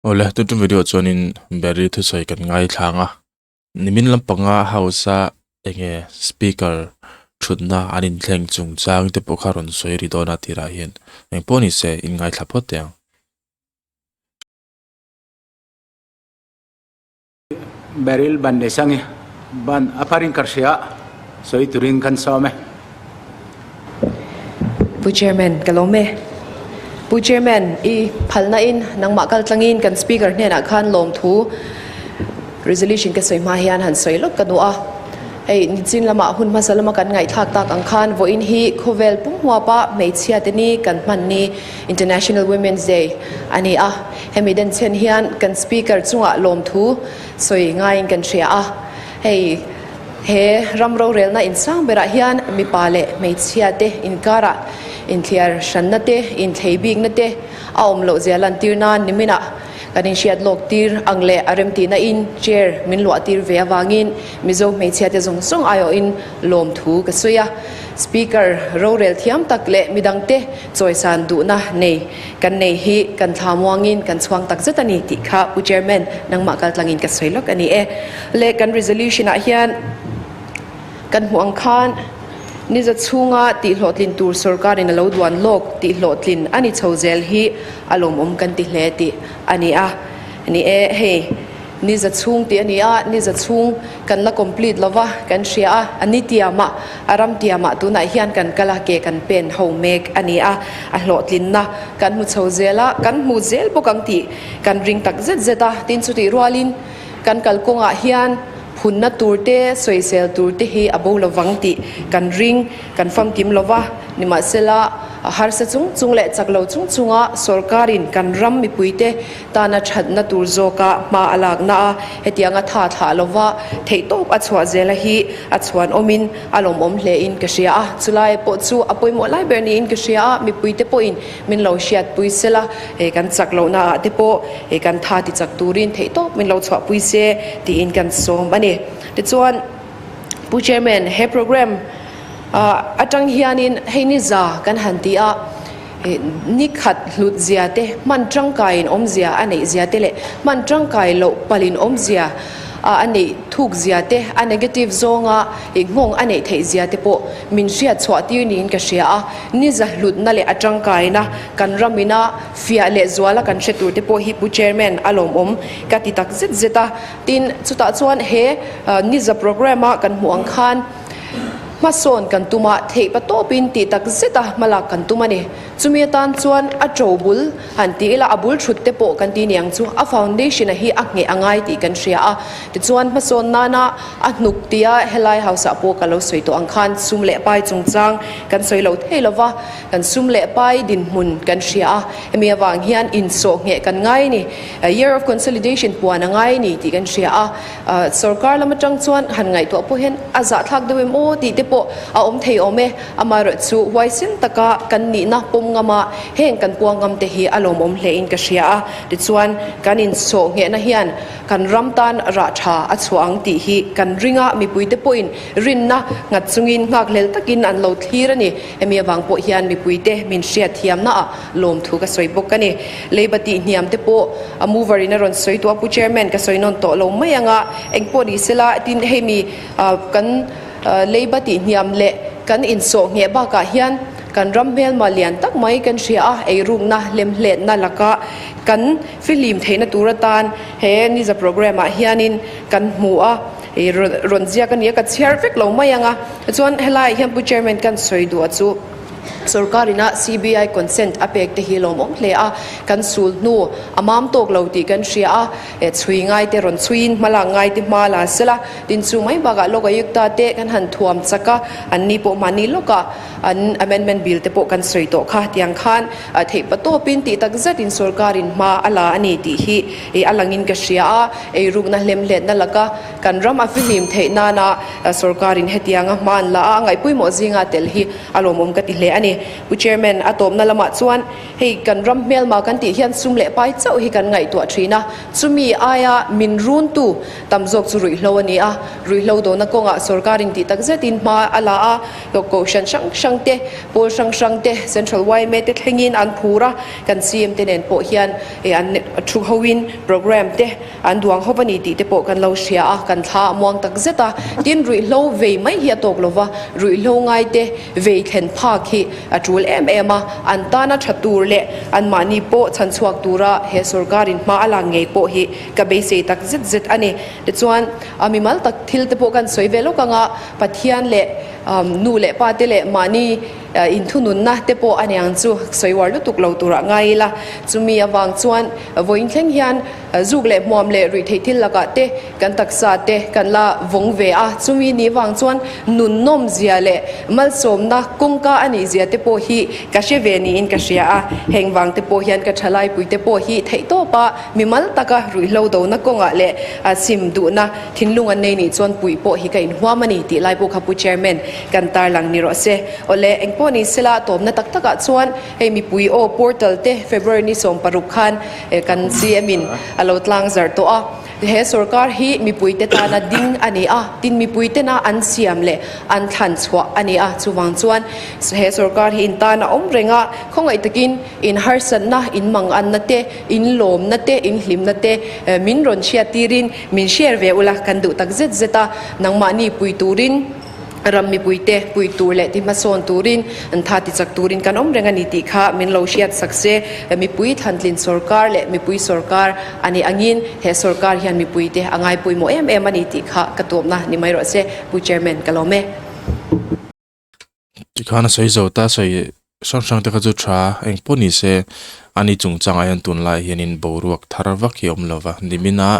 Awle, tun tum video chuanin Barry thusawi kan ngaithlang a, nimin lampanga house a enge speaker thutna an inthleng chungchang te pawh kha rawn sawi ri dawn a tirah hian engpawh ni se in ngaithla phawt teh ang. Beryl Bannesangi ban a pharin ka hria, sawi turin kan sawm e. Pu Chairman, ka lawm e. Pu Chairman, i phalna in nangmah kal tlangin kan Speaker hnenah khan lawmthu resolution ka sawi hma hian han sawi lawk ka duh a. Hei nichin lamah hun hmasa lama kan ngaihthlak tak ang khan vawiin hi khawvel pum huapa hmeichhia te ni kan hman ni International Women's Day a ni a. Hemi denchhen hian kan Speaker chungah lawmthu sawi ngaiin kan hria a. Hei he ram rorelna insang berah hian mipa leh hmeichhia te inkarah inthliar hranna te, inthlei bikna te a awm loh zia lantir nan niminah kan inhriat lawk tir ang leh a remtihna in chair min luah tir ve avangin Mizo hmeichhia te zawng zawng aiawhin lawmthu ka sawi a. Speaker rorel thiam tak leh midangte chawisan duhna nei kan nei hi kan thla muangin kan chhuang tak zet a ni tih kha Pu Chairman nangmah kaltlangin ka sawi lawk a ni e. Le kan resolution ah hian kan hmuh ang khan niza chhunga tihhlawhtlin tur sorkarin a lo duan lawk tihhlawhtlin a ni chho zel hi a lawmawm kan ti hle tih a ni a ni e. Hei. Ni za chhung tih a ni a, ni za chhung kan la complete lo va, kan hria a, a ni tiamah, a ram tiamah tunah hian kan kal a, ke kan pen ho mek a ni a, a hlawhtlinna kan hmu chho zel a, kan hmu zel bawk ang tih kan ring tak zet zet a, tin chutih rualin kan kalkawngah hian phunna tur te, sawisel tur te hi a bo lo vang tih kan ring, kan famkim lo va, nimahsela a harsa chung chung leh chak lo chung chunga sorkarin kan ram mipuite Tana thatna tur zawka hma a lakna a, hetianga tha thlah lova theihtawp a chhuah zela hi a chhuan awmin a lawmawm hlein ka hria a, chulai pawh chu a pawimawh lai ber niin ka hria a, mipuite pawhin min lo hriatpui sela, he kan chak lohna ah te pawh he kan tha ti chak turin theihtawp min lo chhuahpui se tiin kan sawm a ni. Tichuan Pu Chairman, he program atang hianin hei ni za kan han ti a, Ni khat hlut zia te, hman tangkaiin awmzia a neih zia te leh hman tangkai loh palin awmzia a neih thuk zia te, a negative zawnga nghawng a neih theih zia te pawh min hriat chhuah tir niin ka hria a. Ni za hlutna leh a tangkaina kan ramina fiah leh zuala kan hre tur te pawh hi Pu Chairman a lawmawm ka ti tak zet zet a. Tin, chutah chuan he ni za programme a kan hmuh ang khan, Hmasawn kan tum a, theih pa tawpin tih tak zet a hmalak kan tum a ni. Chumi atan chuan a to bul han ti ila a bul thut te pawh kan ti niang chu a foundation a hi a ngheh a ngai tih kan hria a. Tichuan hmasawn nana a hnuk tia helai house ah pawh ka lo sawi tawh ang khan sum leh pai chungchang kan sawi lo thei lova, kan sum leh pai dinhmun kan hria a. Hemi avang hian insawh ngheh kan ngai a ni. Year of consolidation puan a ngai a ni tih kan hria a. Sorkar lam atang chuan han ngaihtuah pawh hian a zahthlak deuh em aw tih te pawh a awm thei awm e. Amaherawh chu huaisen taka kan nihna pawm ngama heng kan puang ngam te hi a lawmawm hle in ka hria a. Tichuan kan insawh nghehna hian kan ram tan rah tha a chhuah ang tih hi kan ring a, mipuite pawhin rinna nghat chungin nghakhlel takin an lo thlir a ni. Hemi avang pawh hian mipuite min hriat thiamna ah lawmthu ka sawi bawk a ni. Leiba tih hniam te pawh a mover in a rawn sawi tawh a, Pu Chairman ka sawi nawn tawh lo mai ang a, engpawh ni sela tin hei mi kan leiba tih hniam leh kan insawh ngheh bakah hian kan ram hmelma lian tak mai kan hria a, eirukna hlemhletna laka kan fihlim theihna tur atan he niza programme ah hianin kan hmu a, rawn ziak a ni a, ka chhiar vek lo mai ang a, chuan helaiah hian Pu Chairman kan sawi duh a chu. Sorkarina CBI consent a pek te hi lawmawm hle a, kan sul hnu a mam tawk lo tih kan hria a, chhui ngai te rawn chhuiin hmalak ngai te hma la sela, tin chu mai bakah Lok Ayukta te kan han thuam chak a, an ni pawh mahni lawkah an amendment bill te pawh kan sawi tawh kha tiang khan theih pa tawpin tih tak zetin sorkarin hma a la a ni tih hi a langin ka hria a, eirukna hlemhletna laka Kan ram a fihlim theih nana sorkarin hetianga hma an la a, a ngaihpawimawh zinga tel hi a lawmawm ka ti hle. a ni. Pu Chairman, a tawpna lamah chuan hei kan ram hmelma kan tih hian sum leh pai chauh hi kan ngaihtuah thin a, chumi aia min runtu tam zawk chu ruihhlo a ni a. Ruihhlo dawhna kawngah sorkarin tih tak zetin hma a la a, kohhran hrang hrang te, pawl hrang hrang te, Central yma te thlengin an phur a, kan CM te nen pawh hian an thu hoin programme te An duang ho va ni tih te pawh kan lo hria a, kan thla a muang tak zet a. Tin, ruihhlo vei mai hi a tawk lo va, ruihhlo ngai te vei thlen phak hi a tul em em a. An tana tha tur leh anmahni pawh chhan chhuak tura he sorkarin hma a lak ngei pawh hi ka beisei tak zet zet a ni. Tichuan, a mimal tak thil te pawh kan sawi ve lawk ang a, Pathian leh nu leh pa te leh mahni Inthununna te pawh a niang chu sawi uar lutuk lo turah ngai ila, chumi avang chuan vawiin thleng hian zuk leh hmuam leh ruihtheih thil lakah te kan taksa te kan la vawng ve a, chumi ni vang chuan nunnawm zia leh malsawmna kawngka a nih zia te pawh hi ka hre ve niin ka hria a, heng vang te pawh hian ka thalaipui te pawh hi theihtawpa mimal taka ruihhlo dona kawngah leh sim duhna Thinlung an nei nih chuan puih pawh hi ka inhuam a ni tih lai pawh kha Pu Chairman kan tarlang ni rawh se. Awle, engpawh ni sela tawpna tak takah chuan hei mipui aw portal te February ni 16 khan kan CM in a lo tlang zar tawh a. He sorkar hi mipui te tana ding a ni a, tin mipui tena an siam leh an thlan chhuah a ni a. Chuvang chuan he sorkar hi in tan a awm reng a, khawngaih takin in harsatna, in manganna te, in lawmna te, in hlimna te min rawn hriat tirin Min share ve ula, kan duh tak zet zet a, nangmahni pui turin ram mipui te pui tur leh ti hmasawn turin an tha ti chak turin kan awm reng a ni tih kha min lo hriat sak se. Mipui thlantlin sorkar leh mipui sorkar a nih angin he sorkar hian mipui te a ngai pawimawh em em a ni tih kha ka tuamna ni mai rawh se. Pu Chairman, ka lawm e. Tikhan a sawi zo ta sawi hrang hrang te kha chu tha eng pawh ni se ani chungchangah hian tunlai hianin boruak thar vak hi a awm lo va nimin a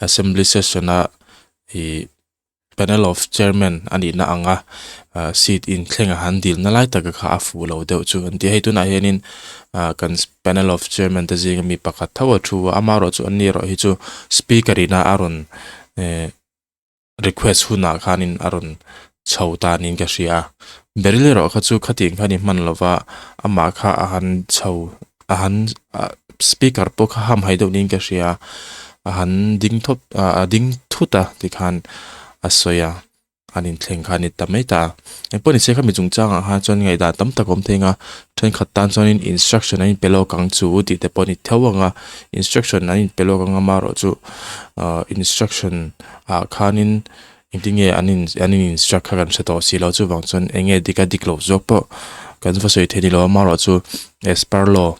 assembly session a ih panel of chairman a nihna ang a ah seat inthleng a han dilna lai tak kha a fuh lo deuh chu an ti a hei tunah hianin ah kan panel of chairman te zinga mi pakhat tho a thu a amaherawhchu an ni erawh hi chu speaker ina a rawn eh. request hunah khanin a rawn chho ta niin ka hria a Beryl erawh kha chu khatiang khan i hman lova amah kha a han chho a han ah speaker pawh kha hamhai deuh niin ka hria a han ding thawp ah a ding thut a tikhan a sawi a an inthleng kha a ni ta mai ta engpawh ni se khami chungchangah khan chuan ngaihdan tam tak a awm thei ang a thenkhat tan chuanin instruction an inpe lawk ang chu tih te pawh a ni tho ang a instruction an inpe lawk ang amaherawhchu ah instruction ah khanin engtin nge an in an in instruct kha kan hre tawh si lo chuvang chuan eng nge dik a dik loh zawk pawh kan va sawi thei ni lo amaherawhchu as per law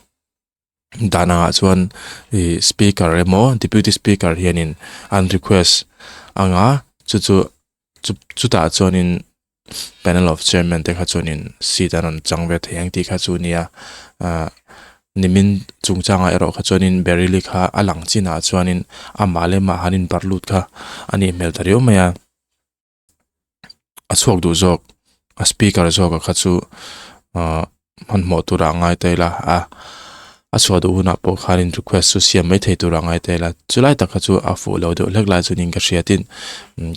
dan angah chuan ih speaker emaw deputy speaker hianin an request anga chu chu chu chutah chuanin panel of chairman te kha chuanin seat an rawn chang ve thei ang tih kha chu nia ah nimin chungchangah erawh kha chuanin Baryli kha a lang chinah chuanin amah leh amah han inbarh lut kha a nih hmel ta riau mai a a chhuak duh zawk a speaker zawk ah kha chu ah hmanhmawh turah a ngai ta ila a a chhuah duh hunah pawh khanin request chu siam mai thei turah a ngai ta ila chulai tak kha chu a fuh lo deuh hlek lai chuanin ka hria tin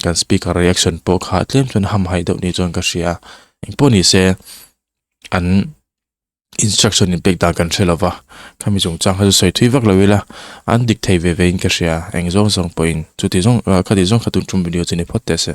kan speaker reaction pawh kha tlem chuan hamhaih deuh ni chuan ka hria engpawh ni se an instruction in pek dan kan hre lova khami chungchang kha chu sawi thui vak lo ila an dik thei ve ve in ka hria eng zawng zawng pawhin chuti zawng khati zawng kha tun tum video chu ni phawt teh se.